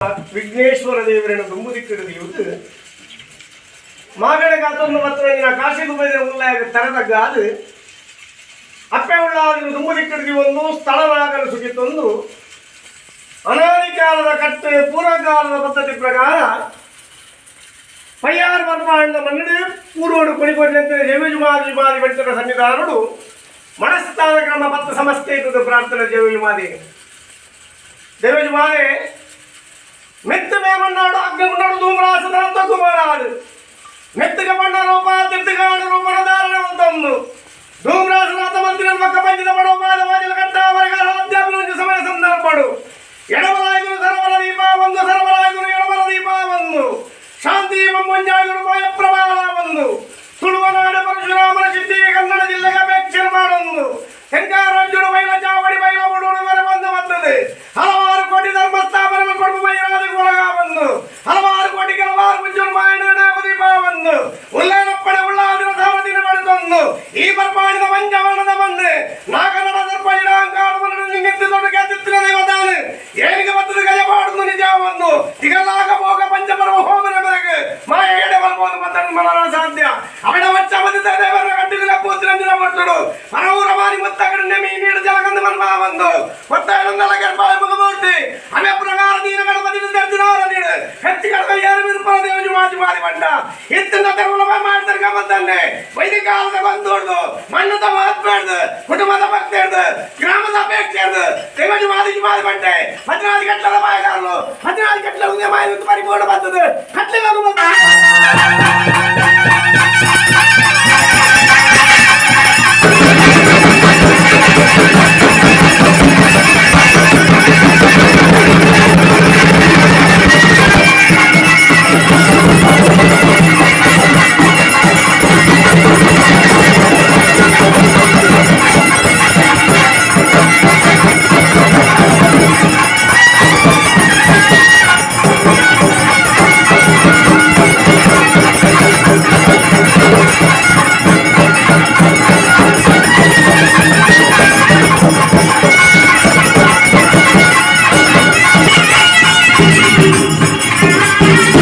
Vighneshwara ದೇವರನ್ನು ದುಂಬುದಿಕ್ಕಿಡಿದಿಯುವುದು ಮಾಗಡ ಕಾತೊಂದು ಮತ್ತು ಕಾಶಿ ದುಬೈದ ಉಲ್ಲಾಗ ತರತಗ್ಗಾದು ಅಪ್ಪೆ ಉಳ್ಳಾದ ದುಂಬುದಿಕ್ಕಿಡಿದಿ ಒಂದು ಸ್ಥಳನಾಗಲು ಸುಗಿತೊಂದು ಅನಾದಿಕಾಲದ ಕಟ್ಟು ಪೂರ್ವಕಾಲದ ಪದ್ಧತಿ ಪ್ರಕಾರ ಪಯ್ಯಾರ್ ಬರ್ಮಾಂಡ ಮನ್ನಡು ಪೂರ್ವಡು ಕೊಡಿಕೊರಿನಂತೆ ಜೈವಜುಮಾದಿ ಜುಮಾದಿ ಬೆಟ್ಟದ ಸನ್ನಿಧಾನಡು ಮನಸ್ಥಾನ ಕ್ರಮ ಪತ್ರ ಸಮಸ್ತೆ ಇದ್ದದ್ದು ಪ್ರಾರ್ಥನೆ ಜೈವಜುಮಾದಿ ದೇವಜುಮಾದೆ ಮೆತ್ತು ಮೇಮನ್ನಾಡು ಅಗ್ನಿಗುಂಡಾಡು ಧೂಮರಾಸದಂತ ಕುಮಾರಾಡು ಮೆತ್ತಗ ಬಣ್ಣ ರೂಪ ತಿರ್ತುಗಾಡು ರೂಪನ ಧಾರಣ ತಂದು ಧೂಮ್ರಾಸನಾಥ ಮಂತ್ರಿ ಪಕ್ಕ ಪಂಚಿದ ಬಡವ ಪಾದ ವಾಜಿಲ ಕಟ್ಟ ವರಗಾಲ ಅಧ್ಯಾಪನ ಸಮಯ ಸಂದರ್ಭಡು ಎಡಬಲಾಯುರು ಸರವರ ದೀಪ ಒಂದು ಸರವರಾಯುರು ಎಡಬಲ ದೀಪ ಒಂದು ಶಾಂತಿ ಮುಂಜಾಯುರು ಮಾಯಪ್ರಬಾಲ ಒಂದು ತುಳುವನಾಡ ಪರಶುರಾಮನ ಸಿದ್ಧಿ ಕನ್ನಡ ಜಿಲ್ಲೆಗೆ ಅಪೇಕ್ಷೆ ಮಾಡೊಂದು ತೆಂಕಾರಂಜುಡು ಬೈಲ ಚಾವಡಿ ಬೈಲ ಬುಡುಡು ಬರ ಬಂದು ಬರ್ತದೆ ಹಲವಾರು ಕೋಟಿ ಧರ್ಮಸ್ಥಾಪನೆ ಕೊಡುವ ಬೈರಾದಿಗೆ ಒಳಗ ಬಂದು ಹಲವಾರು ಕೋಟಿ ಕೆಲವಾರು ಮುಂಚೂರು ಮಾಯಣ ದೀಪ ಬಂದು ಉಲ್ಲೇನಪ್ಪಡೆ ಉಳ್ಳಾದಿನ ಸಾರದಿನ ಪಡೆದೊಂದು ಈ ಬರ್ಪಾಣಿದ ಪಂಚವರ್ಣದ ಬಂದು ನಾಗನಡ ದರ್ಪ ಇಡಾಂಕಾಡು ನಿಂಗೆದ್ದು ದೊಡ್ಡ ಕೆತ್ತಿನ ದೇವತಾನು ಏನಿಗೆ ಬರ್ತದೆ ಗಜ ಪಾಡುದು ನಿಜ ಒಂದು ತಿಗಲಾಗ ಭೋಗ ಪಂಚಪರ್ವ ಹೋಮನ ಬೆರಗು ಮಾಯ ಎಡೆ ಬರ್ಬೋದು ಮತ್ತೊಂದು ಮನನ ಸಾಧ್ಯ ಅವನ ವಚ್ಚ ಬದಿತ ದೇವರ ಕಟ್ಟಿದ ಪೂತಿರಂಜನ ಮಾಡ್ತಡು ಪರವೂರ ಮಾರಿ ಮುತ್ತಗಡನೆ ಮೀನಿಡ ಜಲಗಂದು ಮನ್ಮ ಬಂದು ಒತ್ತಾಯನಂದಲ ಗರ್ಭ ಮುಖಮೂರ್ತಿ ಅವೆ ಪ್ರಕಾರ ದೀನ ಗಣಪತಿ ದರ್ಜನಾರ ನೀಡು ಹೆಚ್ಚು ಕಡಿಮೆ ಏರು ವಿರುಪರ ದೇವಜು ಮಾಜು ಮಾರಿ ಬಂಡ ಇತ್ತಿನ ತೆರವುಲ ಮಾಡ್ತಾರೆ ಬಂತಾನೆ ವೈದಿಕ ಕಾಲದ ಬಂದೋಡ್ದು ಮಣ್ಣದ ಮಾತ್ಬೇಡ್ದು ಕುಟುಂಬದ ಭಕ್ತಿ ಹಿಡ್ದು ಗ್ರಾಮದ ಅಪೇಕ್ಷೆ ಹಿಡ್ದು ದೇವಜು ಮಾದಿ ಮಾದಿ ಬಂಟೆ 14 ಗಂಟల ಮಾಯಗಾರರು 14 ಗಂಟల ಉದಯ ಮಾಯ ಪರಿಪೂರ್ಣ ಬರ್ತದೆ ಕಟ್ಲೆ.